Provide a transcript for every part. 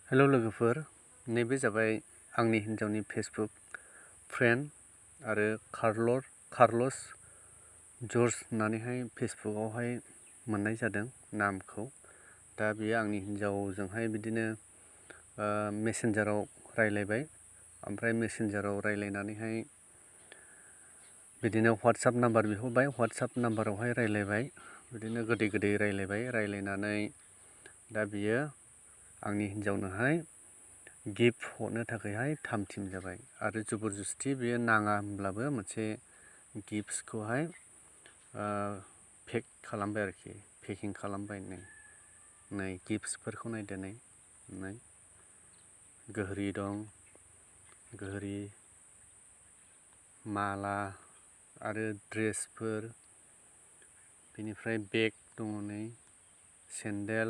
Hello लोगोफोर, नैबे जाबाय आंनि हिन्जावनि फेसबुक फ्रेन्ड आरो कार्लस जर्ज होननानैहाय फेसबुकआवहाय मोननाय जादों नामखौ। दा बेयो आंनि हिन्जावजोंहाय बिदिनो मेसेन्जाराव रायलायबाय, ओमफ्राय मेसेन्जाराव रायलायनानैहाय बिदिनो वाट्सएप नाम्बार बिहरबाय, वाट्सएप नाम्बारावहाय रायलायबाय, बिदिनो गोदै गोदै रायलायनानै दा बियो आंनि हिन्जावनोहाय गिफ्ट हरनो थाखायहाय थाम-थिम जाबाय आरो जबरदस्ति बेयो नाङा होनब्लाबो मोनसे गिफ्ट्सखौहाय पेक खालामबाय आरोखि, पेकिं खालामबाय। नै गिफ्ट्सफोरखौ नायदो, नै घोरि दं, घोरि, माला आरो ड्रेसफोर, बेनिफ्राय बेग दङ, नै सेन्देल,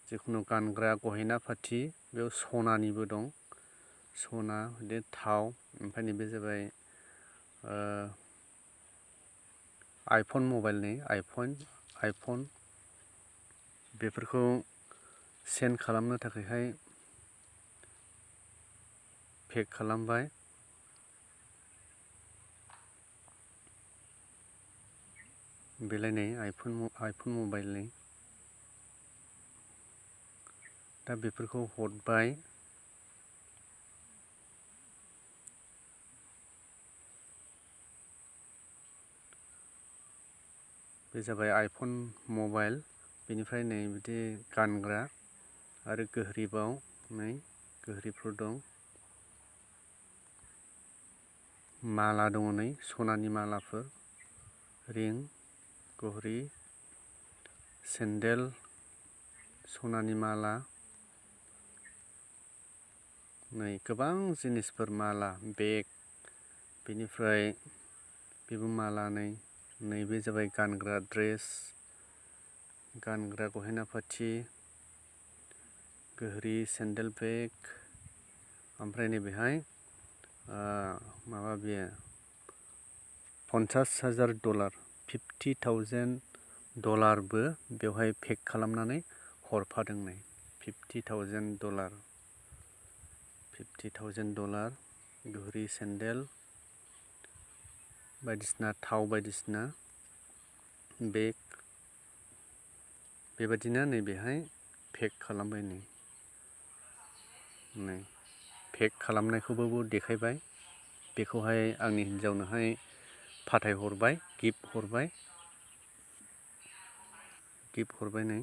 जिखुनु गानग्रा गहेना पाथि, बेयाव सनानिबो दं, सना, बिदिनो थाव, ओमफ्राय नैबे जाबाय आइफन मबाइल, नै आइफन बेफोरखौ सेन्ड खालामनो थाखायहाय पेक खालामबाय। बेलाय नै आइफन मबाइल, नै दा बेफोरखौ हरबाय। बे जाबाय आइफन मबाइल, बेनिफ्राय नै बिदि गानग्रा आरो घोरिबाव, नै घोरिफोर दं, माला दङ, नै सनानि मालाफोर, रिं, घरि, सेन्देल, सनानि माला, नै गोबां जिनिसफोर, माला, बेग, बेनिफ्राय बेबो माला, नैबे जाबाय गानग्रा ड्रेस, गानग्रा गहेना पाथि, घोरि, सेन्देल, बेग, ओमफ्राय नैबेहाय माबा बेयो $50,000 $50,000 बेवहाय पेक खालामनानै हरफादों। नै $50,000 घोरि, सेन्देल बायदिसिना, थाव बायदिसिना, बेग, बेबायदिनो नैबेहाय पेक खालामबाय। नै पेक खालामनायखौबो देखायबाय, बेखौहाय आंनि हिन्जावनोहाय फाथायहरबाय, गिफ्ट हरबाय, नै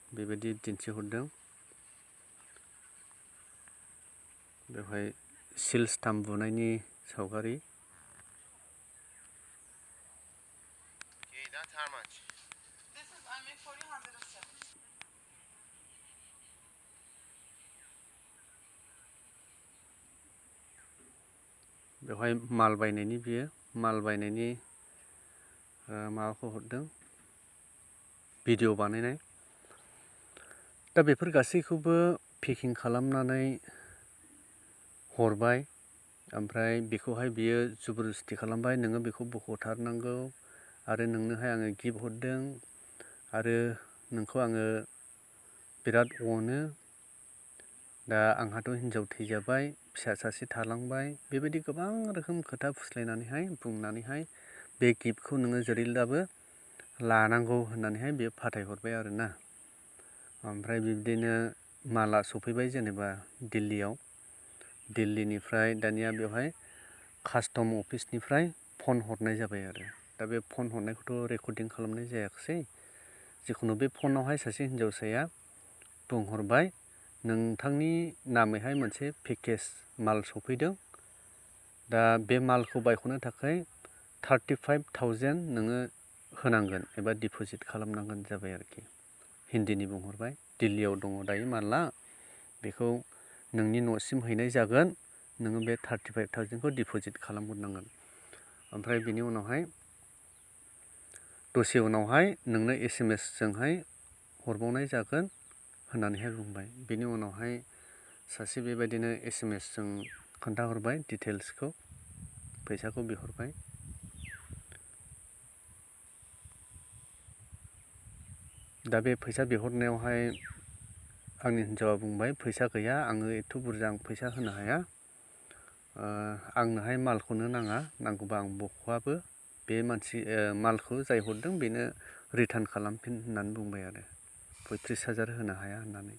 बेबायदि दिन्थिहरदों। बेवहाय सिल स्टाम्प बुनायनि सावगारि। बेवहाय माल बायनायनि माबाखौ हरदों, भिडिअ बानायनाय। दा बेफोर गासैखौबो पेकिं खालामनानै हरबाय, ओमफ्राय बेखौहाय बियो जबरदस्ति खालामबाय, नोङो बेखौ बख'थारनांगौ, आरो नोंनोहाय आङो गिफ्ट हरदों, आरो नोंखौ आङो बिराद अनो, दा आंहाथ' हिन्जाव थैजाबाय, फिसा सासे थालांबाय, बेबायदि गोबां रोखोम खोथा फुस्लायनानैहाय बुंनानैहाय बे गिफ्टखौ नोङो जेरैब्लाबो लानांगौ होननानैहाय बेयो फाथायहरबाय आरोना। ओमफ्राय बिब्दिनो माला सफैबाय, जेनेबा दिल्लीनिफ्राय दानिया बेवहाय कास्टम अफिसनिफ्राय फन हरनाय जाबाय आरो। दा बे फन हरनायखौथ' रेकर्डिं खालामनाय जायाखिसै, जिखुनु बे फनावहाय सासे हिन्जावसाया बुंहरबाय, नोंथांनि नामैहाय मोनसे पेकेज माल सफैदों, दा बे मालखौ बायख'नो थाखाय 35,000 नोङो होनांगोन एबा डिप'जिट खालामनांगोन जाबाय आरोखि। हिन्दीनि बुंहरबाय, दिल्लीयाव दङ दायो माला, बेखौ नोंनि न'सिम हैनाय जागोन, नोङो बे 35,000खौ डिप'जिट खालामग्रोनांगोन, ओमफ्राय बिनि उनावहाय दसे उनावहाय नोंनो SMS जोंहाय हरबावनाय जागोन होननानैहाय बुंबाय। बेनि उनावहाय सासे बेबायदिनो SMS जों खोन्थाहरबाय डिटेल्सखौ, फैसाखौ बिहरबाय। दा बे फैसा बिहरनायावहाय आंनि हिन्जावा बुंबाय फैसा गैया आङो एथ' बुरजा आं फैसा होनो हाया, आंनोहाय मालखौनो नाङा, नांगौबा आं बख'आबो, बे मालखौ जाय हरदों बेनो रिटार्न खालामफिन होननानै बुंबाय आरो 35,000 होनो हाया होननानै।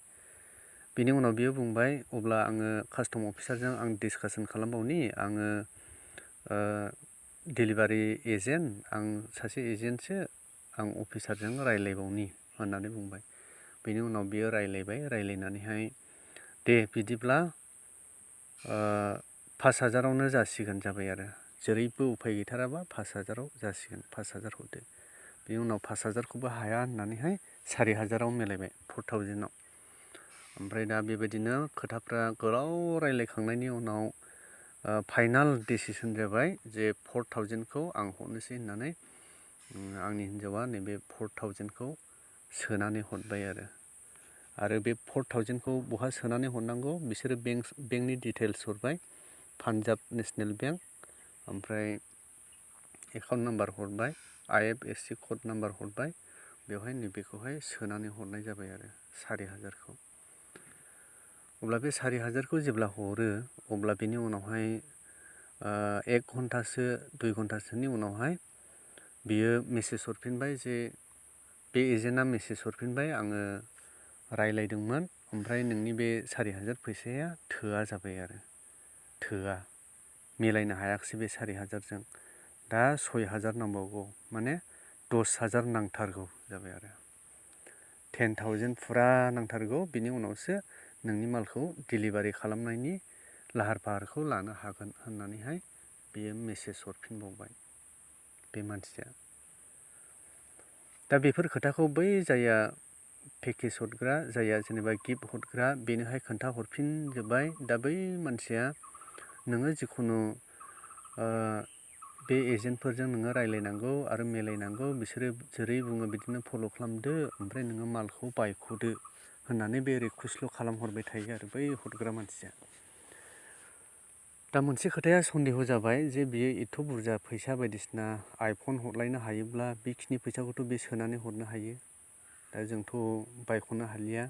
बेनि उनाव बियो बुंबाय अब्ला आङो कास्टम अफिसारजों आं डिसकासन खालामबावनि, आङो डिलिभारि एजेन्ट, आं सासे एजेन्टसो, आं अफिसारजों रायज्लायबावनि होननानै बुंबाय। बेनि उनाव बियो रायज्लायबाय, रायज्लायनानैहाय दे बिदिब्ला 5,000आवनो जासिगोन जाबाय आरो, जेरैबो उफाय गैथाराबा 5,000आव जासिगोन, 5,000 हरदो। बेनि उनाव 5,000खौबो हाया होननानैहाय 4,000आव मिलायबाय, 4,000आव। ओमफ्राय दा बेबायदिनो खोथाफ्रा गोलाव रायज्लायखांनायनि उनाव फाइनाल डिसिसन जाबाय जे 4,000खौ आं हरनोसै होननानै आंनि हिन्जावा नैबे 4,000खौ सोनानै हरबाय आरो बे 4,000खौ बहा सोनानै हरनांगौ बिसोरो बेंकनि डिटेल्स हरबाय, पान्जाब नेसनेल बेंक, ओमफ्राय एकाउन्ट नाम्बार हरबाय, IFSC कड नाम्बार हरबाय, बेवहाय नैबेखौहाय सोनानै हरनाय जाबाय आरो 4,000खौ। अब्ला बे 4,000खौ जेब्ला हरो अब्ला बेनि उनावहाय 1 घन्टासो 2 घन्टासोनि उनावहाय बियो मेसेज हरफिनबाय जे बे एजेन्टआ मेसेज हरफिनबाय आङो रायज्लायदोंमोन, ओमफ्राय नोंनि बे 4,000 फैसाया थोआ जाबाय आरो, थोआ, मिलायनो हायाखिसै बे 4,000जों, दा 6,000 नांबावगौ, माने 10,000 नांथारगौ जाबाय आरो। 10,000 फुरा नांथारगौ, बिनि उनावसो नोंनि मालखौ डिलिभारि खालामनायनि लाहार फाहारखौ लानो हागोन होननानैहाय बियो मेसेज हरफिनबावबाय बे मानसिया। दा बेफोर खोथाखौ बै जायहा पेकेज हरग्रा, जायहा जेनेबा गिफ्ट हरग्रा, बेनोहाय खोन्थाहरफिनजोब्बाय। दा बै मानसिया नोङो जिखुनु बे एजेन्टफोरजों नोङो रायज्लायनांगौ आरो मिलायनांगौ, बिसोरो जेरै बुङो बिदिनो फल' खालामदो, ओमफ्राय नोङो मालखौ बायख'दो होननानै बे रिकुवेस्टल' खालामहरबाय थायो आरो बै हरग्रा मानसिया। दा मोनसे खोथाया सन्देह जाबाय जे बियो एथ' बुरजा फैसा बायदिसिना आइफन हरलायनो हायोब्ला बेखिनि फैसाखौथ' बे सोनानै हरनो हायो। दा जोंथ' बायख'नो हालिया,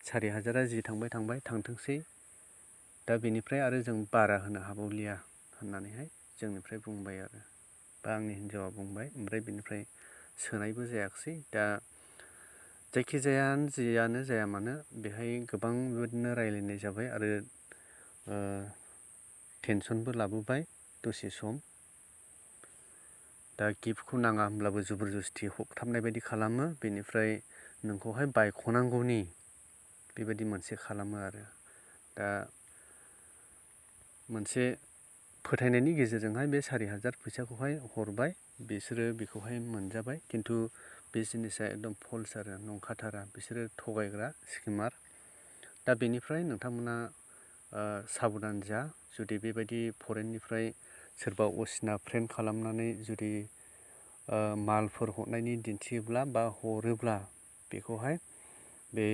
4,000आ जि थांबाय थांथोंसै, दा बेनिफ्राय आरो जों बारा होनो हाबावलिया होननानैहाय जोंनिफ्राय बुंबाय आरो, बा आंनि हिन्जावा बुंबाय। ओमफ्राय बेनिफ्राय सोनायबो जायाखिसै। दा जायखिजाया जियानो जाया मानो बेहाय गोबां बेबायदिनो रायज्लायनाय जाबाय आरो टेनसनबो लाबोबाय दसे सम। दा गिफ्टखौ नाङा होनब्लाबो जबरदस्ति हरथाबनाय बायदि खालामो, बेनिफ्राय नोंखौहाय बायख'नांगौनि बेबायदि मोनसे खालामो आरो। दा मोनसे फोथायनायनि गेजेरजोंहाय बे 4,000 फैसाखौहाय हरबाय, बिसोरो बेखौहाय मोनजाबाय, खिन्थु बे जिनिसा एकदम फल्स आरो, नंखाथारा, बिसोरो थगायग्रा स्किमार। दा बेनिफ्राय नोंथांमोना साबधान जा, जुदि बेबायदि फरेननिफ्राय सोरबा असिना फ्रेन्ड खालामनानै जुदि मालफोर हरनायनि दिन्थियोब्ला बा हरोब्ला बेखौहाय बे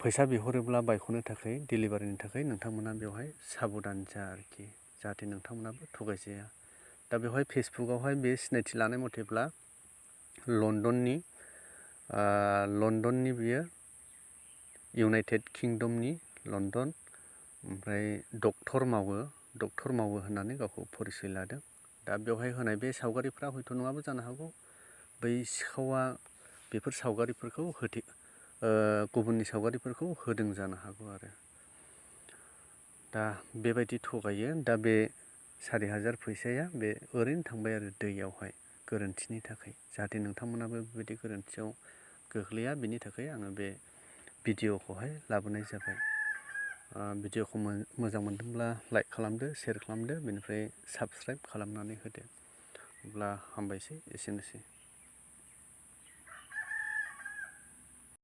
फैसा बिहरोब्ला बायख'नो थाखाय, डिलिभारिनि थाखाय नोंथांमोना बेवहाय साबधान जा आरोखि, जाहाथे नोंथांमोनाबो थगायजाया। दा बेवहाय फेसबुकआवहाय बे सिनायथि लानाय मथेब्ला लन्डननि बियो, इउनाइटेड किंडमनि लन्डन, ओमफ्राय डक्टर मावो होननानै गावखौ परिचय लादों। दा बेवहाय होनाय बे सावगारिफ्रा हयथ' नङाबो जानो हागौ, बै सिखावआ बेफोर सावगारिफोरखौ गुबुननि सावगारिफोरखौ होदों जानो हागौ आरो। दा बेबायदि थगायो। दा बे 4,000 फैसाया बे ओरैनो थांबाय आरो दैयावहाय, गोरोन्थिनि थाखाय। जाहाथे नोंथांमोनाबो बेबायदि गोरोन्थियाव गोग्लैया, बिनि थाखाय आङो बे भिडिअखौहाय लाबोनाय जाबाय। भिडिअखौ मोजां मोनदोंब्ला लाइक खालामदो, शेयार खालामदो, बेनिफ्राय साबस्क्राइब खालामनानै होदो। अब्ला हामबायसै, एसेनोसै।